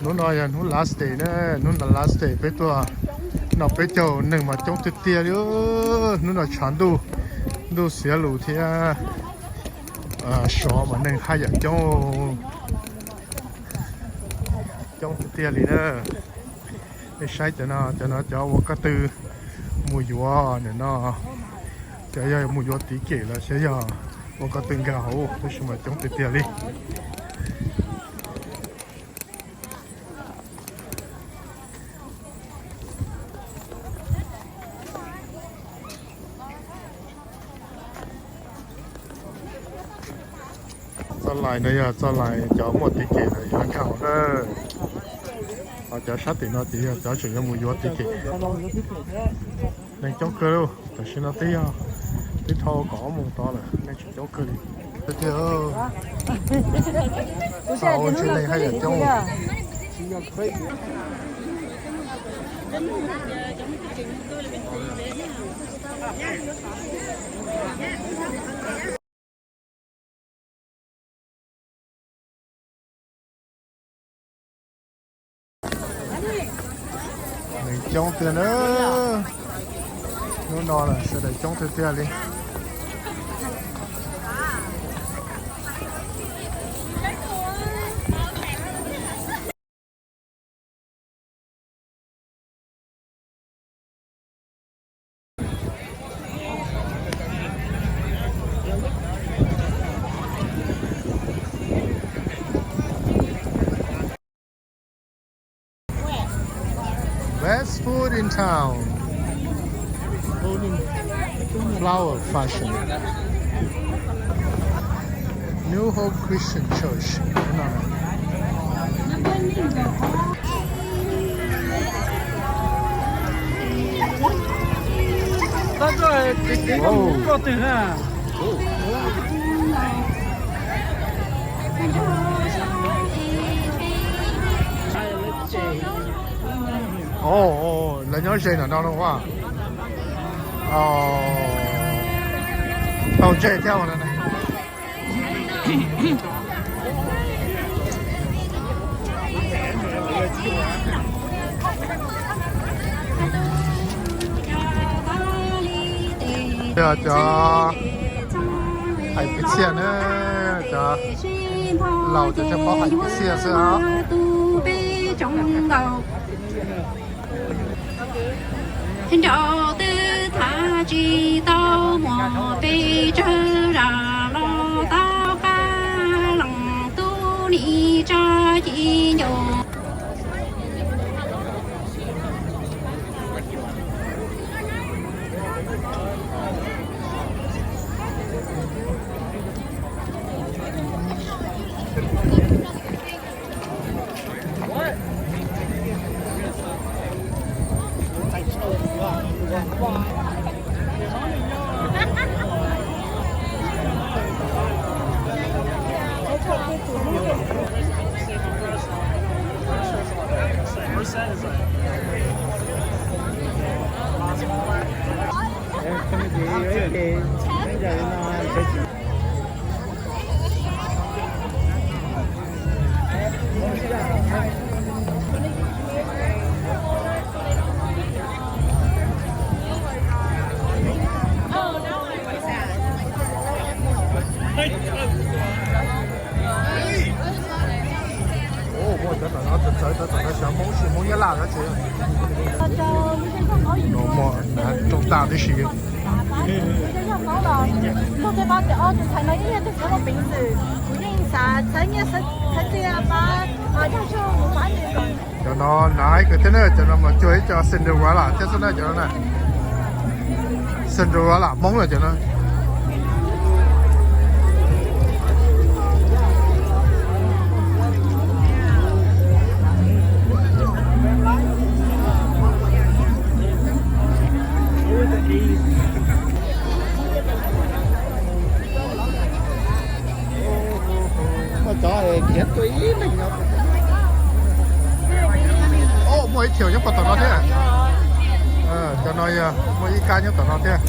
Hnub no yog hnub last day na, hnub no last day peb tuaj no peb caug neeg mas coob tiag tiag li. Hnub no tshav ntuj, ntuj xiav lus thiab sov mas neeg haj yam coob, coob tiag tiag li na. Nej saib cov no, cov no cov ua ko tw mus yuav nim no, cov yog mus yuav tiv kem los xyov yog ua ko tw nkag hauv tab sis mas coob tiag tiag li. Txoj lais no yog txoj lais cov muaj tiv kem los yuav nkag hauv na. Ho cov sab tim no ces yog cov tseem yuav mus yuav tiv kem. Neeg coob kawg li, tam sim no twb yog, twb dhau kaum ob moos tod lawm, neeg tseem coob kawg li. Tiag, ua ntsis neeg haj yam coob. Neeg coob tiag na. Hnub no sawv daws coob tiag tiag li. Best food in town. Flower fashion. New Hope Christian Church. Lawv nyob ze ntawm no no as. Tau ntseg thiab. Yog cov hais piv txhiaj na, cov laus cov tseem paub hais piv txhiaj xwb os. Nraud twb tham tsis tau muaj pes tsawg zam los tau qab lees tub ni tsa ci ncaus. Muaj cov tom no txawv txawv tom no xyov Hmoob tsis Hmoob Nyab Laj dab tsi. No muaj rooj tag tib si. Cov no hnav ib kawg thiab na, cov no mas cuag ib co Cinderella thiab xwb na cov no na. Cinderella Hmoob na cov no. Muaj cov khiav tuaj ib leeg no. Muaj ib txhia nyob puag tom no thiab. Cov no yog muaj ib kab nyob tom no thiab.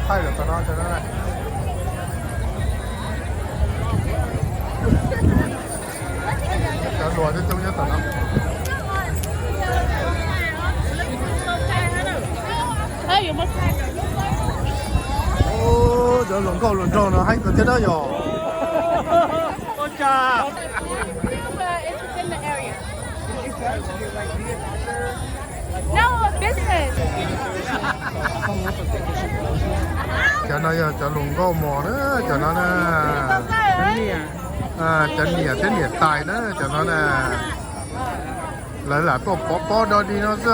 Thaij lawm tom no, cov hluas coob coob nyob tom no. Cov hluas nkauj hluas nraug no heev kawg thiab na yom. Cov no yog cov hluas nkauj mos na, cov no na. Cov niam thiab niam tais na, cov no na. Lawv lam tuaj pov pob do dig no xwb,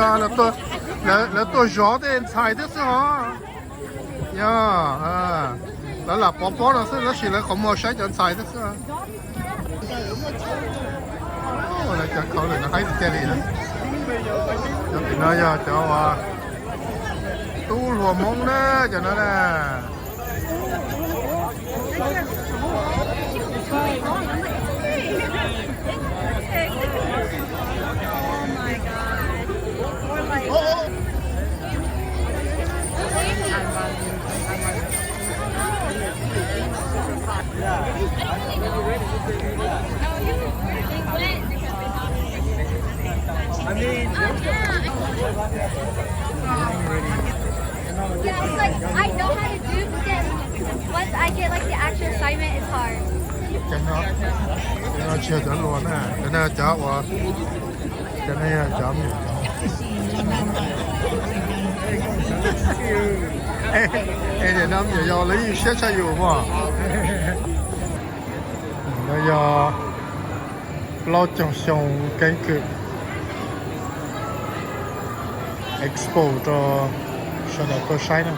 lawv tuaj zov tej ntxhais thiab xwb os. Yog, lawv lam pov pob no xwb tab sis lawv qhov muag saib cov ntxhais thiab xwb. Lawv cov khaub ncaws no haib tiag tiag li. Cov tim no yog cov uas tub hluas Hmoob na, cov no na. Yeah, it's like, I know how to do, but then once I get, like, the actual assignment, it's hard. Cov no, cov no tsis yog cov hluas na, cov no cov uas, cov no yog cov me nyuam. Es tiam no me nyuam yaus lawv yeej siab tshaj yus mog. No yog plaub caug xyoo keeb kwm expo rau sawv daws tuaj saib na.